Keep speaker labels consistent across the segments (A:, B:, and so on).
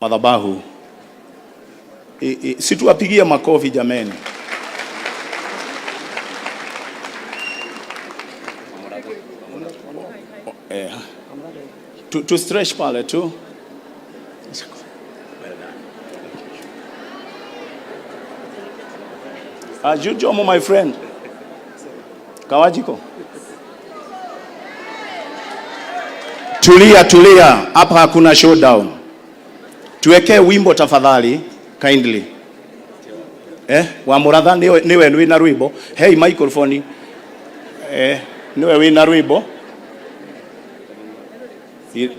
A: Madhabahu. Si tuwapigie makofi jameni. Eh, tu stretch pale tu. Jomo, my friend. Kawajiko. Tulia, tulia, hapa hakuna showdown. Tuwekee wimbo tafadhali, kindly. Eh, wa Muratha niwe wina rwimbo. Hey, microphone. Eh, niwe wina rwimbo.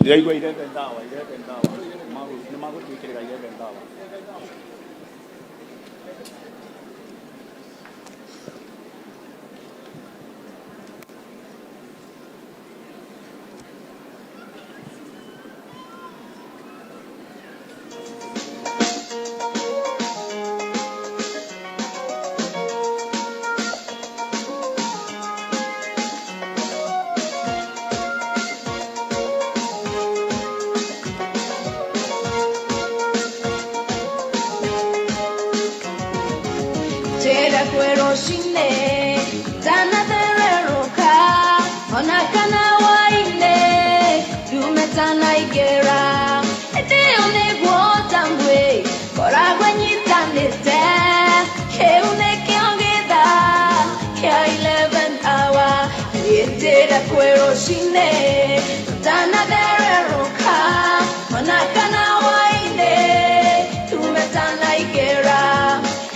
A: Ndiraigua 11 hour, 11 hour. Nĩ magũtwĩkĩrĩra 11 hour.
B: Njĩra kwĩ rũcinĩ ndanathererũka ona kana hwaĩ-inĩ ndume tanaingĩra hĩndĩ ĩyo nĩguo tambwe ngoragwo nyitanĩte kĩu nĩkĩo gĩthaa kĩa 11 hour. Njĩra kwĩ rũcinĩ ndanathererũka ona kana hwaĩ-inĩ ndume tanaingĩra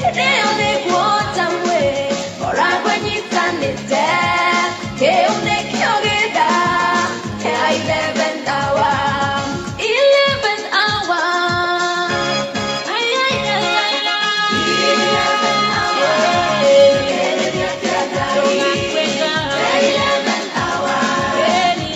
B: hĩndĩ ĩyo nĩguo tambwe ngoragwo nyitanĩte kĩu nĩkĩo gĩthaa kĩa 11 hour, 11 hour. Ay, ay, ay, ay, ay. 11 hour. 11 hour.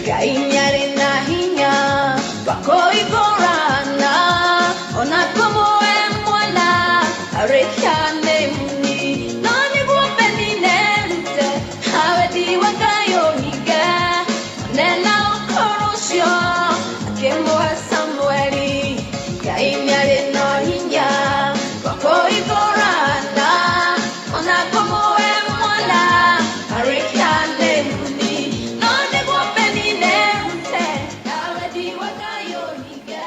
B: Ngai nĩarĩ na hinya wa kũihũrana ona kũmũhe mwana arĩkia nĩ muni no nĩguo Penina erute wendi wa Ngai ũhinge nena ũkũrũ ũcio akĩmũhe Samueli. Ngai nĩarĩ na hinya wa kũihũrana ona kũmũhe mwana arĩkia nĩ muni no nĩguo Penina erute wendi wa Ngai ũhinge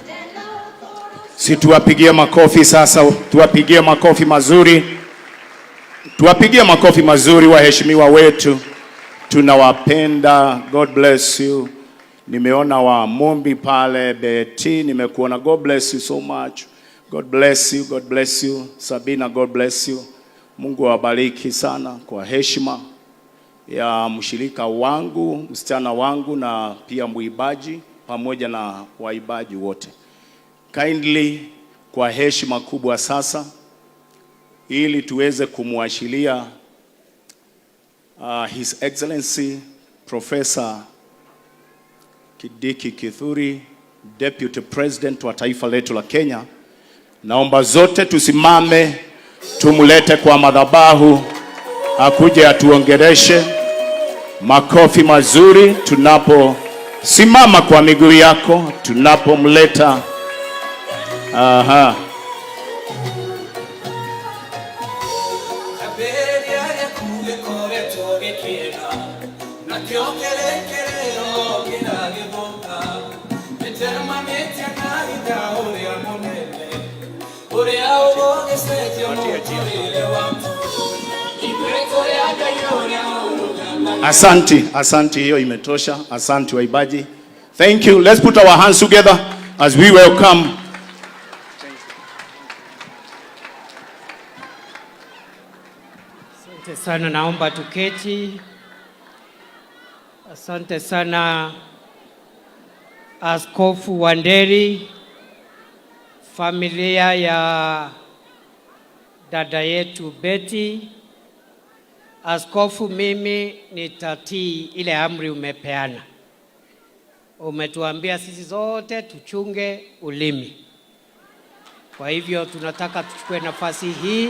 B: nena ũkũrũ
A: Si tuwapigie makofi sasa, tuwapigie makofi mazuri, tuwapigie makofi mazuri waheshimiwa wetu, tunawapenda. God bless you. Nimeona wa Mumbi pale, Betty, nimekuona. God bless you so much. God bless you, God bless you. Sabina, God bless you. Mungu awabariki sana kwa heshima ya mshirika wangu, msichana wangu na pia mwimbaji pamoja na waimbaji wote. Kindly, kwa heshima kubwa sasa, ili tuweze kumwashiria His Excellency Professor Kindiki Kithure, Deputy President wa taifa letu la Kenya. Naomba zote tusimame tumlete kwa madhabahu akuje atuongeleshe. Makofi mazuri tunaposimama kwa miguu yako tunapomleta. Aha.
C: Kĩambĩrĩria gĩaku gĩkoretwo gĩkĩega nakĩo kĩrĩkĩrĩro kĩragĩthũka nĩnjemanĩtie na hinya ũrĩa mũnene ũrĩa ũgũgĩcenjia mũtũrĩre waku ithuĩ tũrĩ a Ngai ũrĩa ũrũgamaga.
A: Asante, asante, hiyo imetosha. Asante waimbaji. Thank you. Let's put our hands together as we welcome.
D: Asante sana, naomba tuketi. Asante sana Askofu Wanderi, familia ya dada yetu Betty. Askofu, mimi nitatii ile amri umepeana. Umetuambia sisi zote tuchunge ulimi. Kwa hivyo tunataka tuchukue nafasi hii,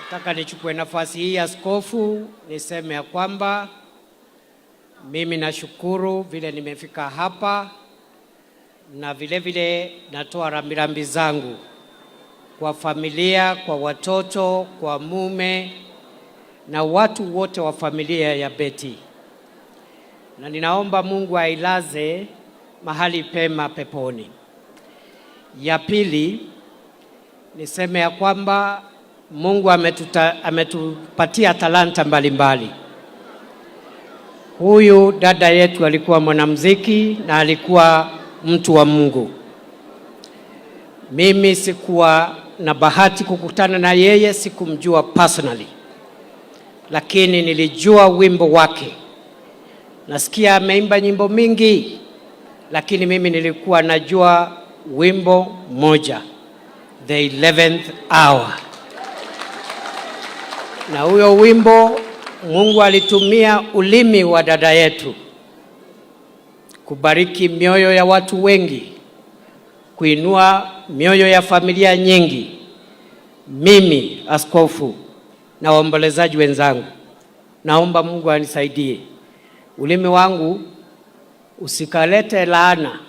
D: nataka nichukue nafasi hii, askofu, niseme ya kwamba mimi nashukuru vile nimefika hapa na vile vile natoa rambirambi zangu kwa familia, kwa watoto, kwa mume na watu wote wa familia ya Betty, na ninaomba Mungu ailaze mahali pema peponi. Ya pili niseme ya kwamba Mungu ametupatia talanta mbalimbali. Huyu dada yetu alikuwa mwanamuziki na alikuwa mtu wa Mungu. Mimi sikuwa na bahati kukutana na yeye, sikumjua personally, lakini nilijua wimbo wake. Nasikia ameimba nyimbo mingi, lakini mimi nilikuwa najua wimbo mmoja, The 11th Hour. Na huyo wimbo Mungu alitumia ulimi wa dada yetu kubariki mioyo ya watu wengi, kuinua mioyo ya familia nyingi. Mimi askofu na waombolezaji wenzangu, naomba Mungu anisaidie ulimi wangu usikalete laana,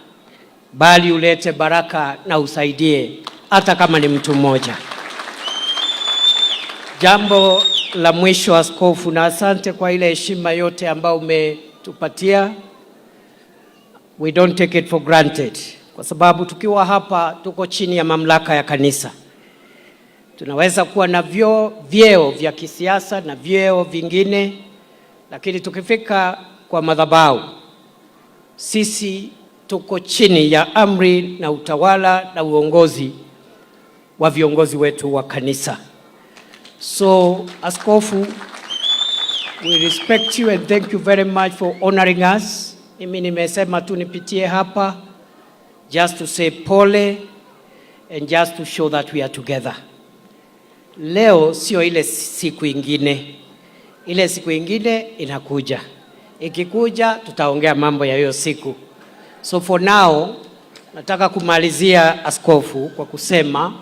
D: bali ulete baraka na usaidie hata kama ni mtu mmoja. Jambo la mwisho, askofu, na asante kwa ile heshima yote ambayo umetupatia. We don't take it for granted, kwa sababu tukiwa hapa tuko chini ya mamlaka ya kanisa. Tunaweza kuwa na vyeo vya kisiasa na vyeo vingine, lakini tukifika kwa madhabahu sisi tuko chini ya amri na utawala na uongozi wa viongozi wetu wa kanisa. So, Askofu, we respect you and thank you very much for honoring us. Mimi nimesema tu nipitie hapa just to say pole and just to show that we are together. Leo sio ile siku ingine, ile siku ingine inakuja. Ikikuja tutaongea mambo ya hiyo siku. So for now nataka kumalizia, askofu, kwa kusema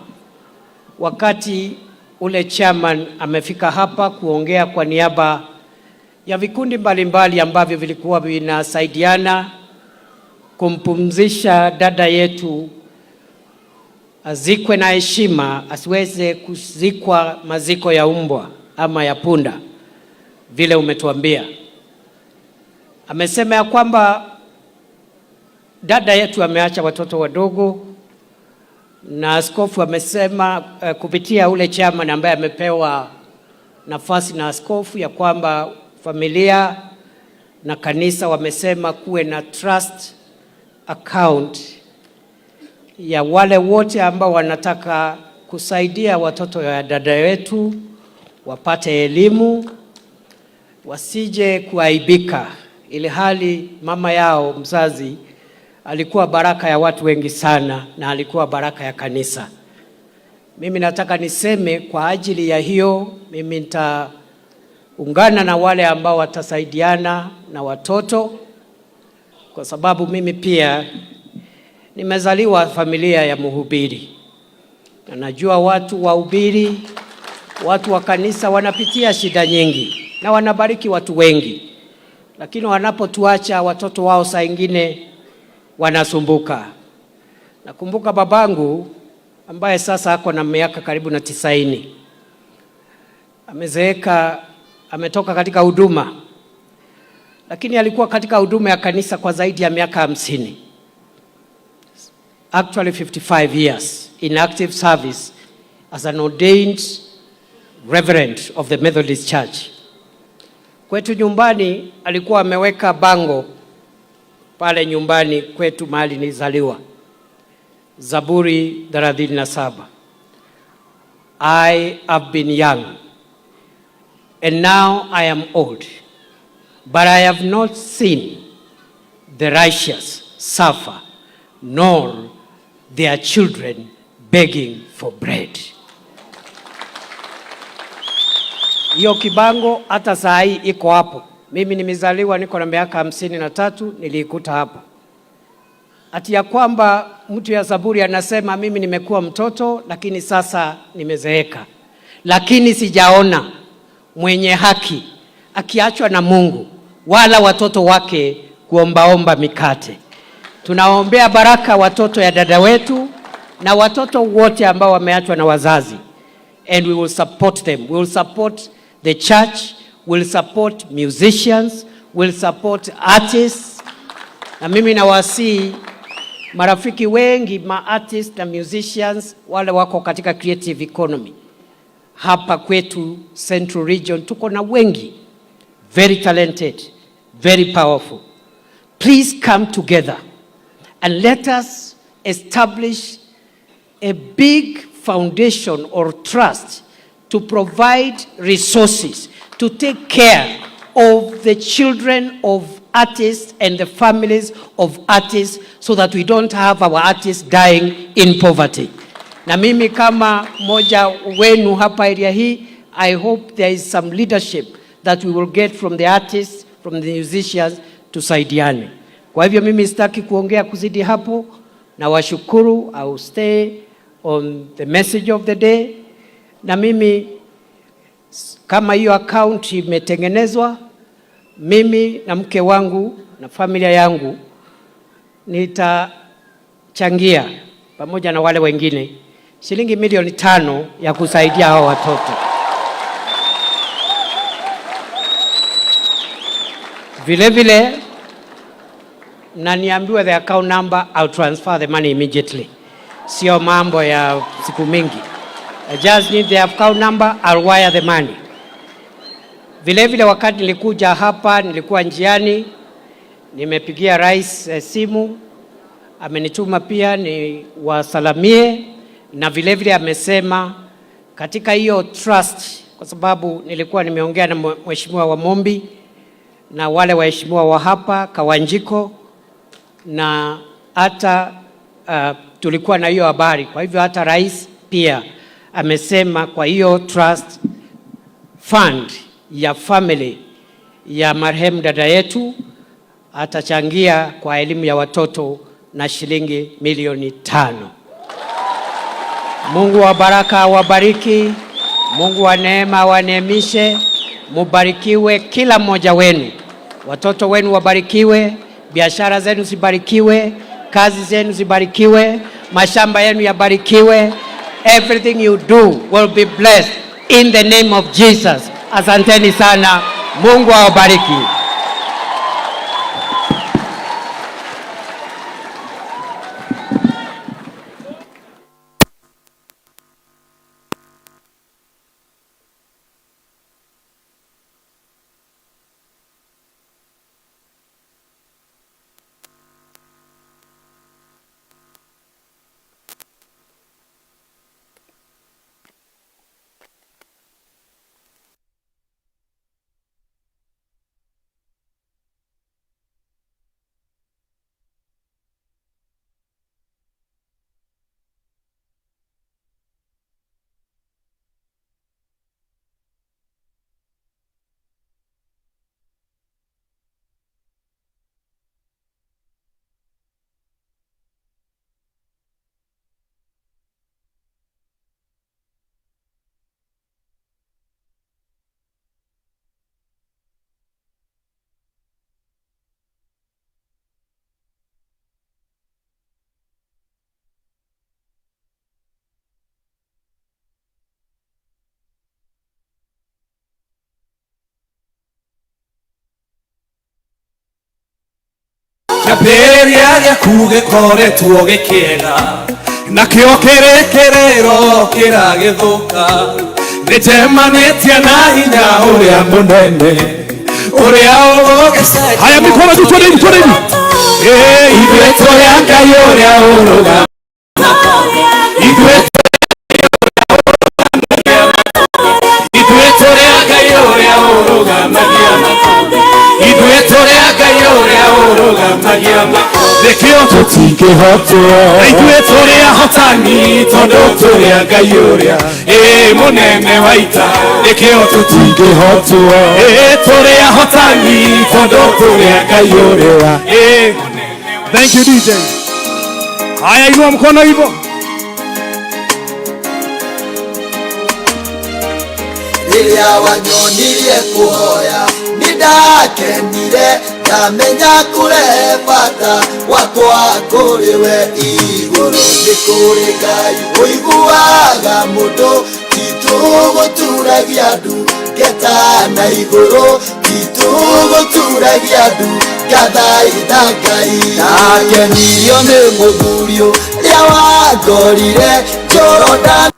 D: wakati ule chairman amefika hapa kuongea kwa niaba ya vikundi mbalimbali ambavyo vilikuwa vinasaidiana kumpumzisha dada yetu azikwe na heshima, asiweze kuzikwa maziko ya umbwa ama ya punda vile umetuambia. Amesema ya kwamba dada yetu ameacha watoto wadogo, na askofu amesema kupitia ule chairman ambaye amepewa nafasi na askofu ya kwamba familia na kanisa wamesema kuwe na trust account ya wale wote ambao wanataka kusaidia watoto ya dada yetu wapate elimu, wasije kuaibika, ili hali mama yao mzazi alikuwa baraka ya watu wengi sana na alikuwa baraka ya kanisa. Mimi nataka niseme kwa ajili ya hiyo, mimi nitaungana na wale ambao watasaidiana na watoto, kwa sababu mimi pia nimezaliwa familia ya mhubiri, na najua watu wahubiri, watu wa kanisa wanapitia shida nyingi na wanabariki watu wengi, lakini wanapotuacha watoto wao saa ingine wanasumbuka. Nakumbuka babangu ambaye sasa ako na miaka karibu na 90, amezeeka, ametoka katika huduma, lakini alikuwa katika huduma ya kanisa kwa zaidi ya miaka 50, actually 55 years in active service as an ordained reverend of the Methodist Church. Kwetu nyumbani alikuwa ameweka bango pale nyumbani kwetu mahali nilizaliwa, Zaburi 37, "I have been young and now I am old, but I have not seen the righteous suffer, nor their children begging for bread." Hiyo kibango hata saa hii iko hapo. Mimi nimezaliwa niko na miaka 53, niliikuta hapo. Ati ya kwamba mtu ya Zaburi anasema mimi nimekuwa mtoto lakini sasa nimezeeka, lakini sijaona mwenye haki akiachwa na Mungu wala watoto wake kuombaomba mikate. Tunaombea baraka watoto ya dada wetu na watoto wote ambao wameachwa na wazazi, and we will support them. We will support the church, we will support musicians, we will support artists. Na mimi nawasihi marafiki wengi ma artists na musicians wale wako katika creative economy hapa kwetu Central Region, tuko na wengi very talented, very powerful. Please come together and let us establish a big foundation or trust to provide resources to take care of the children of artists and the families of artists so that we don't have our artists dying in poverty. Na mimi kama mmoja wenu hapa area hii, I hope there is some leadership that we will get from the artists, from the musicians, tusaidiane. Kwa hivyo mimi sitaki kuongea kuzidi hapo, na washukuru. I will stay on the message of the day. Na mimi kama hiyo account imetengenezwa, mimi na mke wangu na familia yangu nitachangia pamoja na wale wengine shilingi milioni 5 ya kusaidia hao watoto. Vile vile na niambiwe the account number, I'll transfer the money immediately. Sio mambo ya siku mingi. I just need the account number, I'll wire the money. Vile vile wakati nilikuja hapa, nilikuwa njiani, nimepigia rais simu, amenituma pia ni wasalamie, na vile vile amesema katika hiyo trust, kwa sababu nilikuwa nimeongea na mheshimiwa wa Mombi na wale waheshimiwa wa hapa Kawanjiko na hata tulikuwa na hiyo habari. Kwa hivyo hata rais pia amesema kwa hiyo trust fund ya family ya marehemu dada yetu atachangia kwa elimu ya watoto na shilingi milioni 5. Mungu wa baraka awabariki, Mungu wa neema awaneemishe, mubarikiwe kila mmoja wenu, watoto wenu wabarikiwe, biashara zenu zibarikiwe, kazi zenu zibarikiwe, mashamba yenu yabarikiwe. Everything you do will be blessed in the name of Jesus. Asanteni sana, Mungu awabariki.
C: Kĩambĩrĩria gĩaku gĩkoretwo gĩkĩega, nakĩo kĩrĩkĩrĩro kĩragĩthũka. Nĩnjemanĩtie na hinya ũrĩa mũnene ũrĩa ũgũgĩcenjia.
A: Haya, mikono juu, twende hivi, twende hivi.
C: Ithuĩ tũrĩ a Ngai ũrĩa ũrũgamaga. Ithuĩ tũrĩ a Ngai ũrĩa ũrũgamagia. Ithuĩ tũrĩ a Ngai ũrĩa ũrũgamagia. Nĩkĩo tũtingĩhotwo. Ithuĩ tũrĩ ahotani tondũ tũrĩ a Ngai ũrĩa mũnene wa ita. Nĩkĩo tũtingĩhotwo. Tũrĩ ahotani tondũ tũrĩ a Ngai ũrĩa.
A: Thank you, DJ. Haya, inua mkono hivyo.
E: Rĩrĩa wanyonirie kũhoya nĩndakenire, ndamenya kũrehe bata wakwa kũrĩ we igũrũ. Nĩ kũrĩ Ngai ũiguaga mũndũ, ti tũgũturagia ndu ngeta na igũrũ, ti tũgũturagia ndu ngathaitha Ngai. Ndakenirio nĩ mũthuri ũrĩa wangorire Jorodani.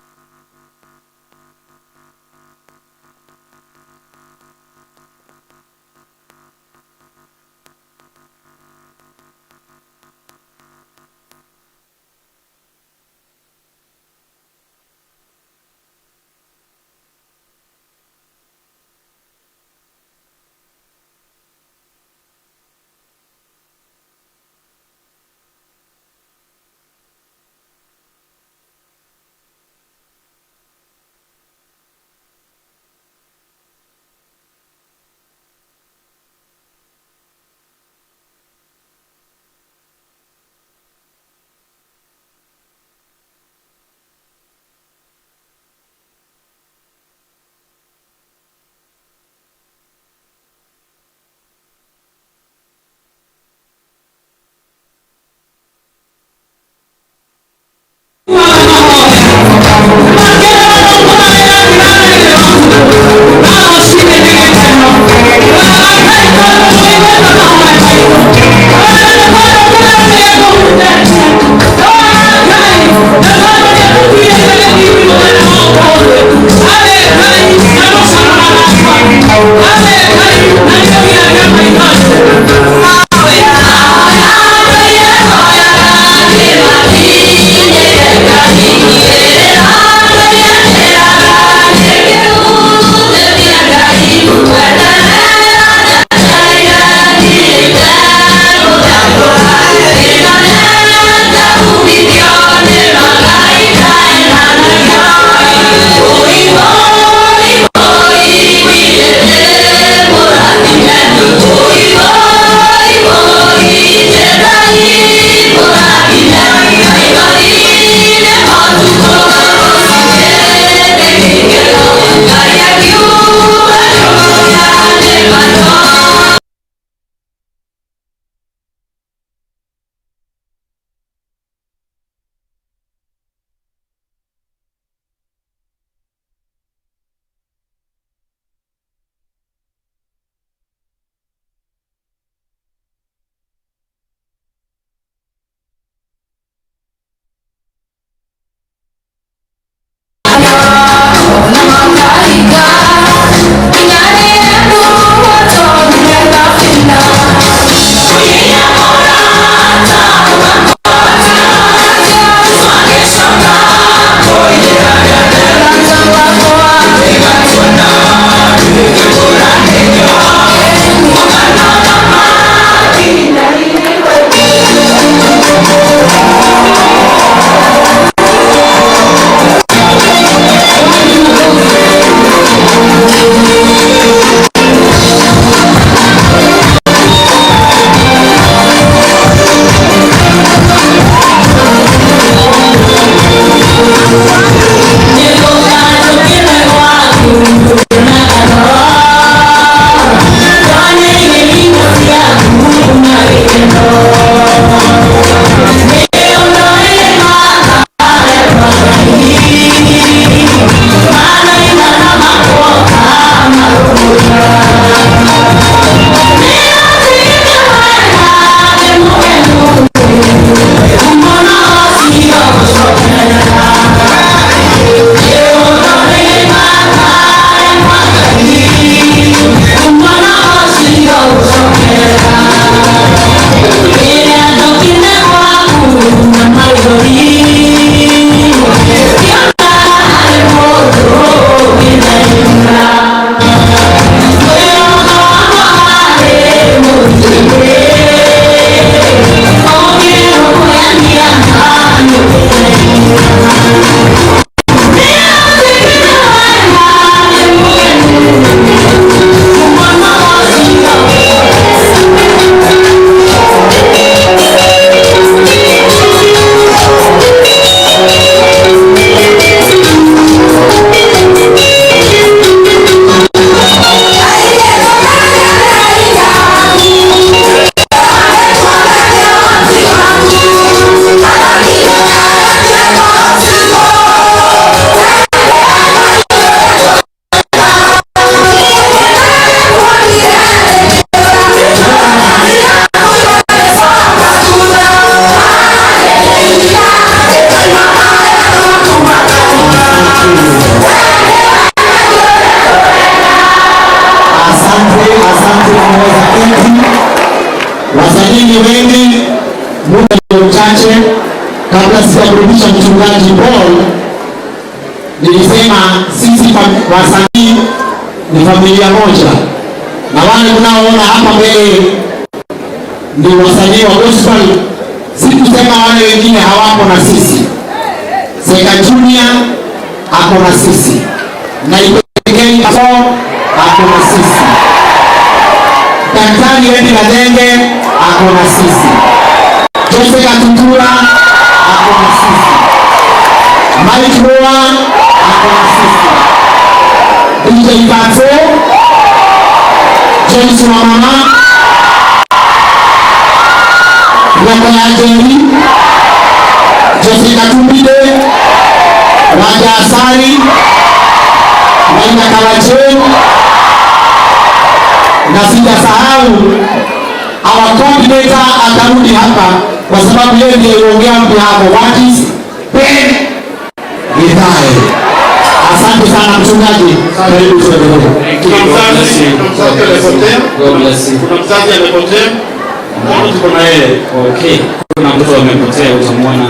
C: machache kabla sijamrudisha mchungaji Paul, nilisema sisi wasanii ni familia moja, na wale mnaoona hapa mbele ni wasanii wa gospel. Si kusema wale wengine hawapo na sisi. Seka Junior ako na sisi, na Ibekeni ako na sisi, Daktari Eddie Kadenge ako na sisi, Jose Katutura ako na sisi, Mike Moa ako na sisi, DJ Pato, James wa mama, Roko ya Jerry, Jose Katumbide, Raja Asari, Maina Kalache, na sijasahau our coordinator atarudi hapa kwa sababu yeye ndiye aliongea behalf of artists, Ben Githae. Asante sana mchungaji, karibu tuendelee.
F: Kuna mzazi amepotea.
G: God bless you.
F: Kuna mzazi amepotea. Naona tuko na yeye.
G: Okay, kuna mtoto amepotea, utamwona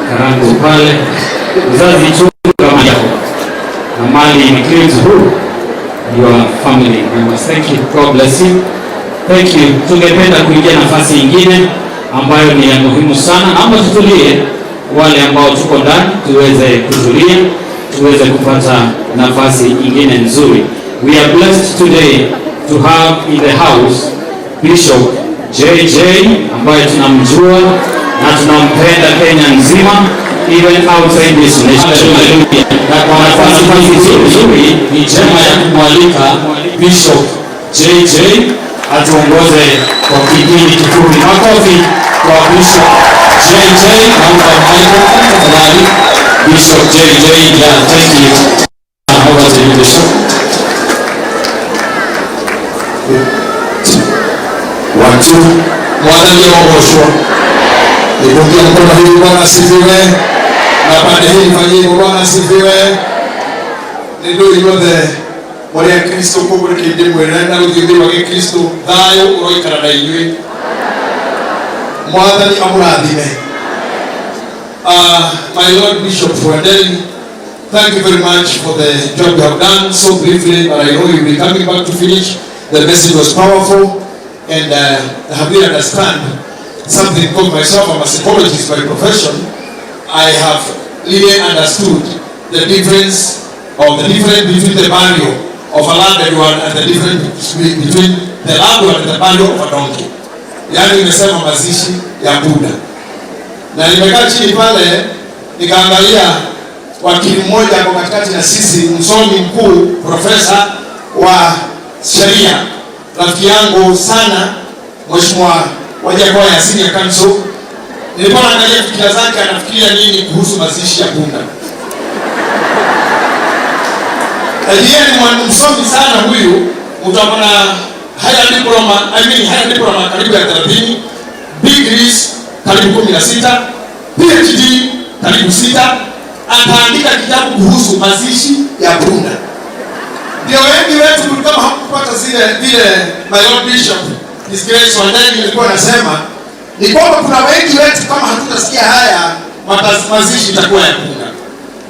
G: Karangu pale. Mzazi, chunga mali yako na mali includes who? Your family members. Thank you. God bless you. Thank you. Tungependa kuingia nafasi nyingine ambayo ni ya muhimu sana. Naomba tutulie, wale ambao tuko ndani tuweze kutulia, tuweze kupata nafasi nyingine nzuri. We are blessed today to have in the house Bishop JJ ambaye tunamjua na tunampenda Kenya nzima, even outside this nation. Hallelujah. Na kwa nafasi hii nzuri ni njema ya kumwalika Bishop JJ atuongoze kwa kipindi kifupi. Makofi kwa Bishop JJ. Naomba microphone tafadhali. Bishop JJ, yeah, thank you. Over to you, Bishop.
H: Watu mwathani ogocwo nipungia mkono hivi. Bwana asifiwe. Na pande hii fanyie hivyo. Bwana asifiwe. Nĩ ndũ inyuothe mũrĩ a Kristo koguo reke ndĩmwĩre na rũthiomi rwa gĩkristo, thayũ ũroikara na inyuĩ, mwathani amũrathime. My Lord Bishop Wanderi, thank you very much for the job you have done so briefly, but I know you'll be coming back to finish. The message was powerful, and I have really understand something because myself, I'm a psychologist by profession. I have really understood the difference or the difference between the burial of a loved one and the difference between the loved one and the burial of a donkey. Yaani nimesema mazishi ya punda. Na nimekaa chini pale nikaangalia wakili mmoja hapo katikati na sisi, msomi mkuu, profesa wa sheria, rafiki yangu sana, Mheshimiwa Wajackoyah, Senior Counsel. Nilikuwa naangalia fikira zake, anafikiria nini kuhusu mazishi ya punda. Yeye ni msomi sana huyu, utaona higher diploma, I mean higher diploma karibu ya 30, degrees karibu 16, PhD karibu 6, ataandika kitabu kuhusu mazishi ya punda. Ndio wengi wetu kama hakupata zile vile my Lord Bishop His Grace Wanderi alikuwa anasema ni kwamba kuna wengi wetu kama hatutasikia haya mazishi itakuwa ya punda.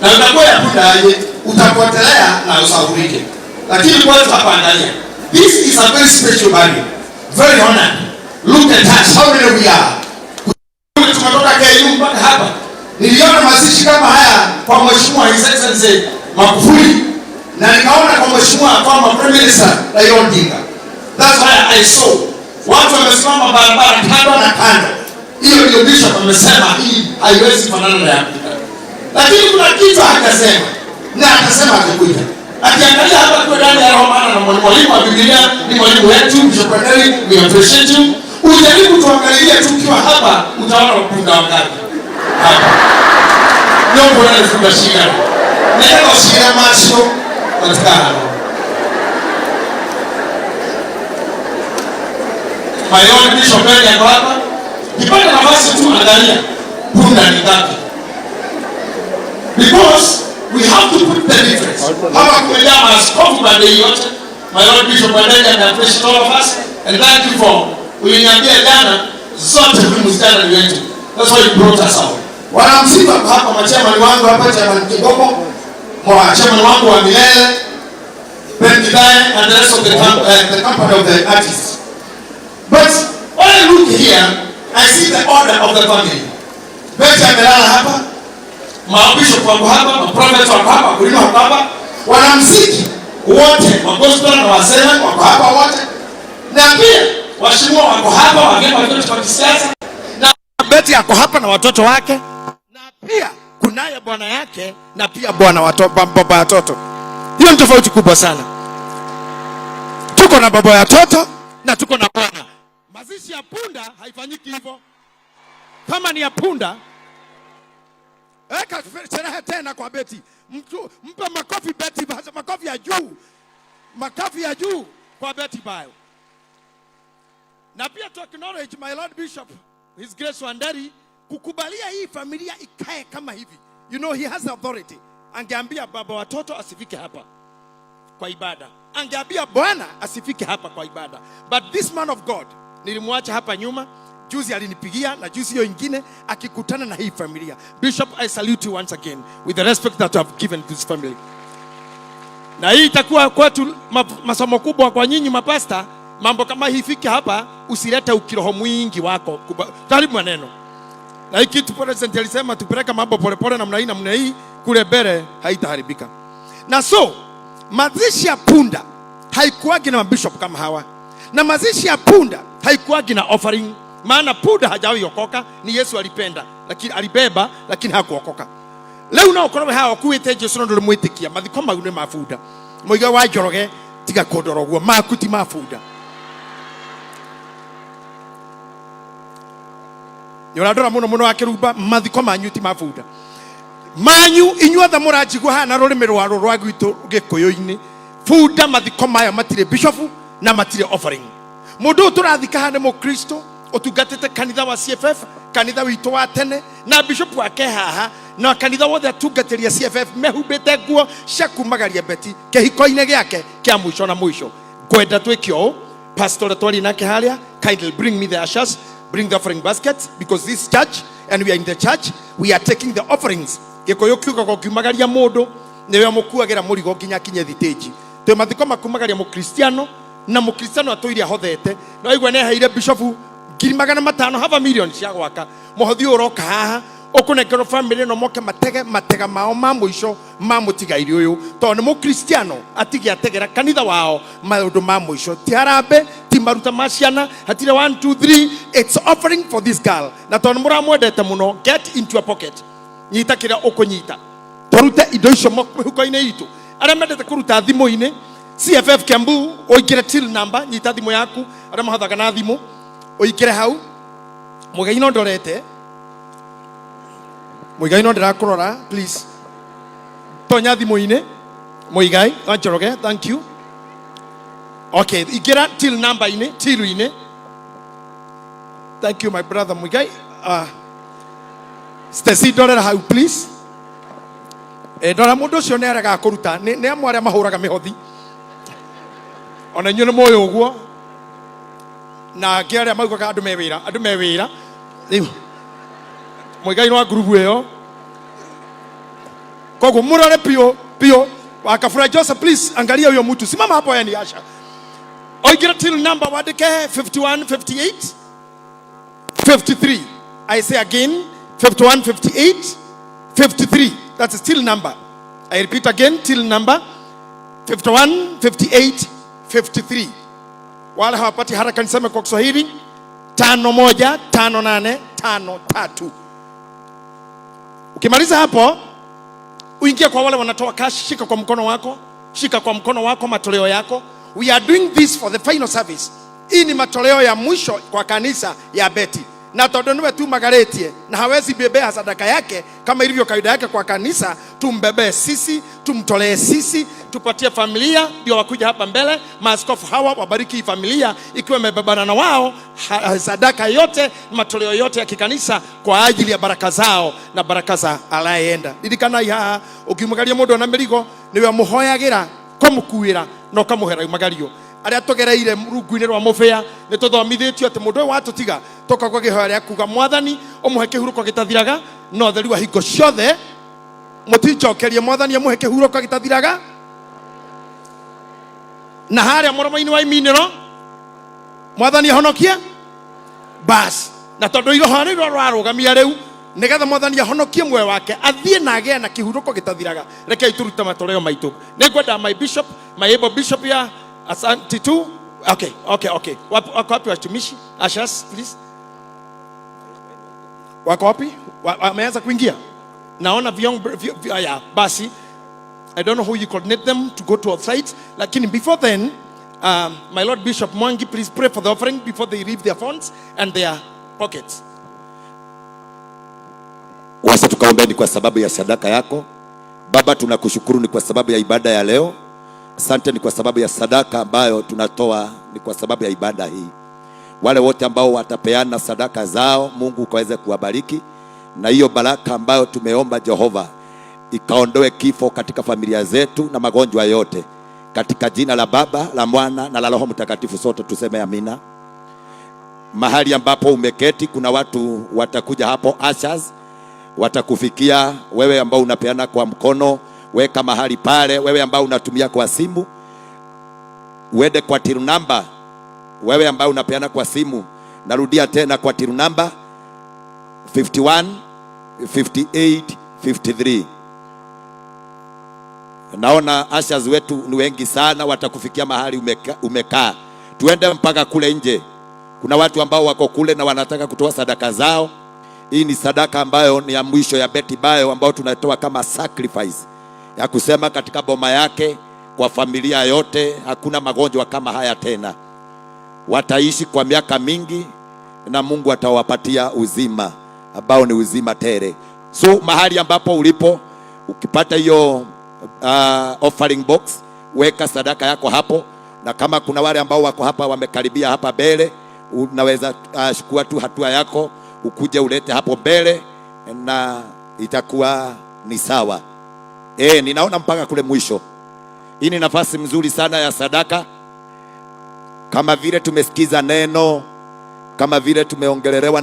H: Na itakuwa ya punda aje, utapotelea na usahulike. Lakini kwetu hapa angalia. This is a very special burial. Very honored. Look at us, how many we are. Tumetoka KU mpaka hapa. Niliona mazishi kama haya kwa Mheshimiwa His Excellency Magufuli, na nikaona kwa Mheshimiwa former Prime Minister Raila Odinga. That's why I saw watu wamesimama barabara kando na kando. Hiyo ndio bishop amesema hii haiwezi kufanana na ya Afrika. Lakini kuna kitu hakasema, na akasema akikuja. Akiangalia hapa kwa ndani ya roho, maana na mwalimu wa Biblia ni mwalimu wetu Bishop Wanderi, we appreciate you. Ujaribu tuangalie tukiwa hapa, utaona punda wangapi hapa. Ndio mbona nifunga shida. Neno shida macho katika hano. My Lord Bishop Wanderi ako hapa. Kipata nafasi tu angalia punda ni ngapi. Because we have to put the difference. Hapa kumejaa maaskofu baada yote. My Lord Bishop Wanderi ame appreciate all of us and thank you for uliniambia jana zote huyu msichana ni wetu. That's why you brought us out. Wanamuziki wako hapa, machairman wangu hapa, chairman Kigomo, mwa chairman wangu wa milele, Ben Kidae, and the rest of the company of the artists. But when I look here, I see the order of the family. Betty amelala hapa, mabishop wako hapa, maprophets wako hapa, wakulima wako hapa, wanamuziki wote, magospel na wasema wako hapa wote, na pia waheshimiwa wako hapa, wageni wa vyama vya kisiasa, na Betty ako hapa na watoto wake, na pia kunaye bwana yake na pia bwana baba watoto. Hiyo ni tofauti kubwa sana. Tuko na baba ya watoto na tuko na bwana. Mazishi ya punda haifanyiki hivyo. Kama ni ya punda, weka sherehe tena kwa Betty. Mtu, mpe makofi Betty, makofi ya juu, makofi ya juu kwa Betty Bayo. Na pia to acknowledge my Lord Bishop, His Grace Wanderi, kukubalia hii familia ikae kama hivi. You know he has authority. Angeambia baba watoto asifike hapa kwa ibada, angeambia bwana asifike hapa kwa ibada, but this man of God nilimwacha hapa nyuma. Juzi alinipigia na juzi hiyo ingine akikutana na hii familia. Bishop, I salute you once again with the respect that you have given to this family. Na hii itakuwa kwetu masomo kubwa kwa nyinyi mapasta. Mambo kama hii ifike hapa, usilete ukiroho mwingi wako, karibu maneno. Na hii kitu president alisema tupeleke mambo polepole namna hii namna hii, kule mbele haitaharibika. Na so mazishi ya punda haikuwagi na mabishop kama hawa, na mazishi ya punda haikuwagi na offering, maana punda hajawahi okoka. Ni Yesu alipenda, lakini alibeba, lakini hakuokoka. Leo no ukorwo haha ukuĩte Jesu no ndũrĩ mwĩtĩkia, mathiko mau nĩ ma bunda. Mũiga wa Njoroge, tiga kũndora ũguo, maku ti ma bunda. Nĩ ũrandora mũno mũno akĩrumba, mathiko manyu ti ma bunda. Manyu inyuothe mũranjigua haha na rũrĩmĩ rwa rwa gwitũ gĩkũyũ-inĩ, bunda mathiko maya matirĩ bishofu na matirĩ offering. Mũndũ ũyũ tũrathika haha nĩ mũkristo ũtungatĩte kanitha wa CFF, kanitha witũ wa tene, na bishop wake haha na kanitha wothe atungatĩria CFF mehumbĩte nguo cia kumagaria Betty kĩhiko-inĩ gĩake kĩa mũico na mũico. Ngwenda twĩke ũũ, pastor ũrĩa twaria nake harĩa, kindly bring me the ushers, bring the offering basket, because this church, and we are in the church, we are taking the offerings. Gĩkũyũ kiugaga ũkiumagaria mũndũ nĩwe mũkuagĩra mũrigo nginya akinye thitĩnji. Twĩ mathiko makumagaria mũkristiano, na mũkristiano atũire ahothete. No aigua nĩaheire bishofu ngiri magana matano, half a million cia gwaka. Mũhothi ũyũ ũroka haha ũkũnengerwo family ĩno moke matege matega mao ma mũico ma mũtigairĩ ũyũ, tondũ nĩ mũkristiano atige ategera kanitha wao maũndũ ma mũico. Ti harambee, ti maruta ma ciana, hatirĩ 1 2 3, it's offering for this girl. Na tondũ nĩ mũramwendete mũno, get into your pocket, nyita kĩrĩa ũkũnyita, tũrute indo icio mĩhuko-inĩ itũ. Arĩa mendete kũruta thimũ-inĩ, CFF Kiambu, ũingĩre till number, nyita thimũ yaku, arĩa mahothaga na thimũ ũingĩre hau. Mũigai no ndorete, Mũigai no ndĩrakũrora, please tonya thimũ-inĩ. Mũigai wa Njoroge, thank you. Okay, ingĩra till number-inĩ, till-inĩ. Thank you my brother Mũigai. Stacy, ndorera hau please. Ndora mũndũ ũcio nĩ aregaga kũruta, nĩ amwe arĩa mahũraga mĩhothi, ona inyuĩ nĩ mũĩ ũguo, na angĩ arĩa maugaga andũ me wĩra, andũ me wĩra. Rĩu Mũigai nĩ wa ngurubu ĩyo, koguo mũrore biũ biũ. Wakafura Joseph, please angalia huyo mtu, simama hapo, yani Asha. Oigira till number wandike 51 58 53. I say again, 51 58 53. That's till number. I repeat again, till number 51 58 53. Wala hawapati haraka niseme kwa Kiswahili, 5 1 5 8 5 3. Ukimaliza hapo uingie kwa wale wanatoa cash, shika kwa mkono wako, shika kwa mkono wako matoleo yako. We are doing this for the final service. Hii ni matoleo ya mwisho kwa kanisa ya Betty. Na tondu niwe tu magaretie na hawezi bebea sadaka yake kama ilivyo kawaida yake kwa kanisa, tumbebee sisi, tumtolee sisi, tupatie familia ndio wakuja hapa mbele. Maaskofu hawa wabariki hii familia ikiwa imebebana na wao sadaka yote, matoleo yote ya kikanisa kwa ajili ya baraka zao na baraka za alayeenda. Ririkana haha ukiumagaria mundu na mirigo niwe muhoyagira kumukuira na ukamuhera umagario. Arĩa tũgereire rungu-inĩ rwa mũbĩa nĩ tũthomithĩtio atĩ mũndũ ũyũ watũtiga tũkagwa kĩhoya rĩa kuga mwathani ũmũhe kĩhurũko gĩtathiraga na ũtheri wa hingo ciothe. Mũtinjokerie mwathani amũhe kĩhurũko gĩtathiraga na harĩa mũromo-inĩ wa iminĩro mwathani ahonokie bas. Na tondũ iroho rĩu rwarũgamia rĩu nigetha mwathani ahonokie muoyo wake athiĩ na agĩe na kĩhurũko gĩtathiraga. Rekei tũrute matoleo maitũ. Nĩngwenda my bishop, my able bishop ya asante tu. Okay, okay, okay. Wako wapi watumishi? Ushers, please. Wako wapi? Wameanza kuingia? Naona ya, basi. I don't know who you coordinate them to go to outside. Lakini before then, my Lord Bishop Mwangi, please pray for the offering before they leave their phones and their pockets.
I: Wacha tukaombe ni kwa sababu ya sadaka yako. Baba, tunakushukuru ni kwa sababu ya ibada ya leo. Asante ni kwa sababu ya sadaka ambayo tunatoa, ni kwa sababu ya ibada hii. Wale wote ambao watapeana sadaka zao, Mungu ukaweze kuwabariki. Na hiyo baraka ambayo tumeomba Jehova ikaondoe kifo katika familia zetu na magonjwa yote. Katika jina la Baba, la Mwana na la Roho Mtakatifu, sote tuseme amina. Mahali ambapo umeketi kuna watu watakuja hapo, ushers watakufikia wewe ambao unapeana kwa mkono, weka mahali pale. Wewe ambao unatumia kwa simu, uende kwa till number. Wewe ambao unapeana kwa simu, narudia tena kwa till number 51 58 53. Naona ushers wetu ni wengi sana, watakufikia mahali umekaa. Tuende mpaka kule nje. Kuna watu ambao wako kule na wanataka kutoa sadaka zao. Hii ni sadaka ambayo ni ya mwisho ya Betty Bayo ambayo tunatoa kama sacrifice ya kusema katika boma yake, kwa familia yote hakuna magonjwa kama haya tena. Wataishi kwa miaka mingi na Mungu atawapatia uzima ambao ni uzima tele. So mahali ambapo ulipo, ukipata hiyo offering box, weka sadaka yako hapo. Na kama kuna wale ambao wako hapa wamekaribia hapa mbele, unaweza chukua tu hatua yako ukuje ulete hapo mbele na itakuwa ni sawa. Ninaona mpaka kule mwisho. Hii ni nafasi mzuri sana ya sadaka. Kama vile tumesikiza neno, kama vile tumeongelelewa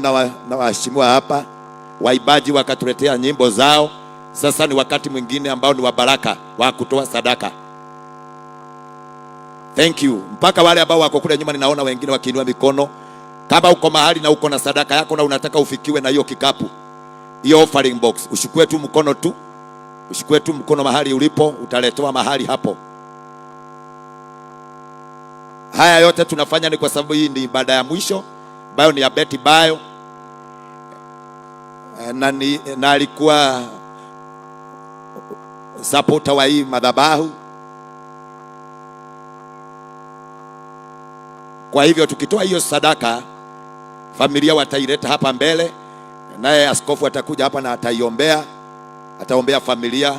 I: na waheshimiwa hapa, waibaji wakatuletea nyimbo zao. Sasa ni wakati mwingine ambao ni wa baraka wa kutoa sadaka. Thank you. Mpaka wale ambao wako kule nyuma ninaona wengine wakiinua mikono. Kama uko mahali na uko na sadaka yako na unataka ufikiwe na hiyo kikapu, hiyo offering box, ushukue tu mkono tu. Ushukue tu mkono mahali ulipo, utaletewa mahali hapo. Haya yote tunafanya ni kwa sababu hii ni ibada ya mwisho ambayo ni ya Betty Bayo. Na alikuwa supporter wa hii madhabahu. Kwa hivyo tukitoa hiyo sadaka, familia wataileta hapa mbele, naye askofu atakuja hapa na ataiombea, ataombea familia.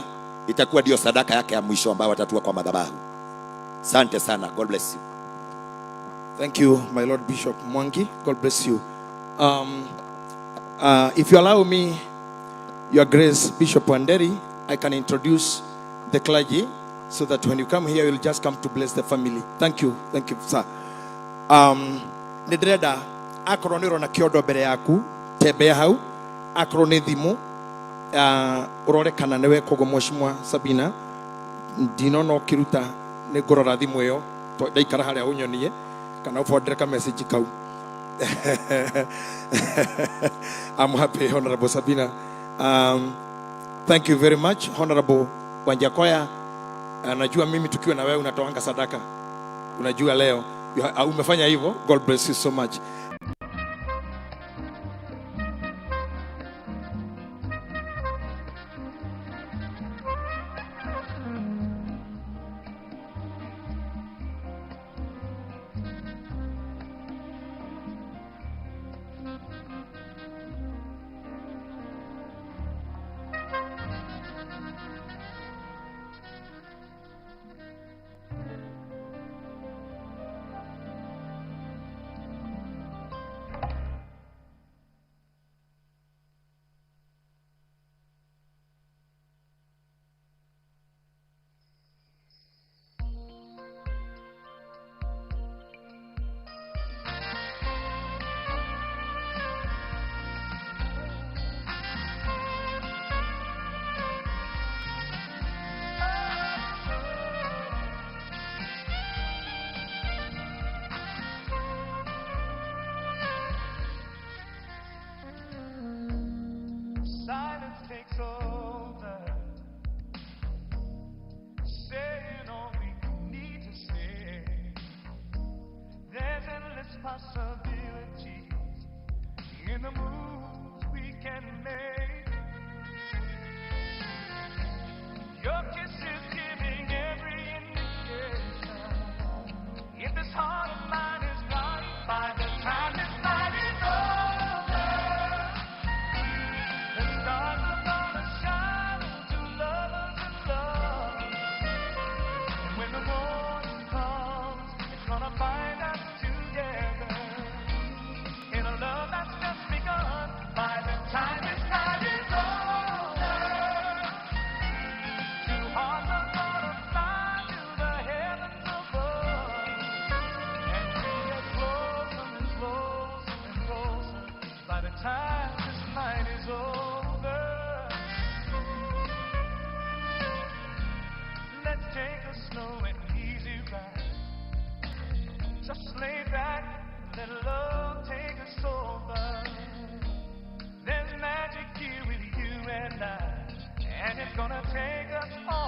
I: Itakuwa ndio sadaka yake ya mwisho ambayo watatoa kwa madhabahu. Asante sana. God bless you.
H: Thank you, my Lord Bishop Mwangi. God bless you. If you allow me, Your Grace Bishop Wanderi, I can introduce the clergy so that when you come here, you'll just come to bless the family. Thank you. Thank you, sir. Nĩndĩrenda akorwo nĩ ũrona kĩondo mbere yaku, tembea hau. Akorwo nĩ thimũ, ũrore kana nĩwe. Koguo Mheshimiwa Sabina, ndinona ũkĩruta, nĩ ngũrora thimũ ĩyo ndaikara harĩa ũnyonie kana ũbondere ka message kau. I'm happy, Honorable Sabina. Thank you very much, Honorable Wanjakoya. Najua mimi tukiwa na wewe unatoanga sadaka. Unajua leo umefanya hivyo. God bless you so much.
J: Possibilities in the moves we can make. Your kiss is giving every indication. If this heart of mine is right, by the time this night is over, the stars are gonna shine on two lovers in love. And when the morning comes, it's gonna find us together in a love that's just begun. By the time this night is over, two hearts are gonna fly to the heavens above, and we get closer and closer and closer by the time this night is over. Let's take a slow and easy ride. Just lay back, let love take us over. There's magic here with you and I, and it's gonna take us all.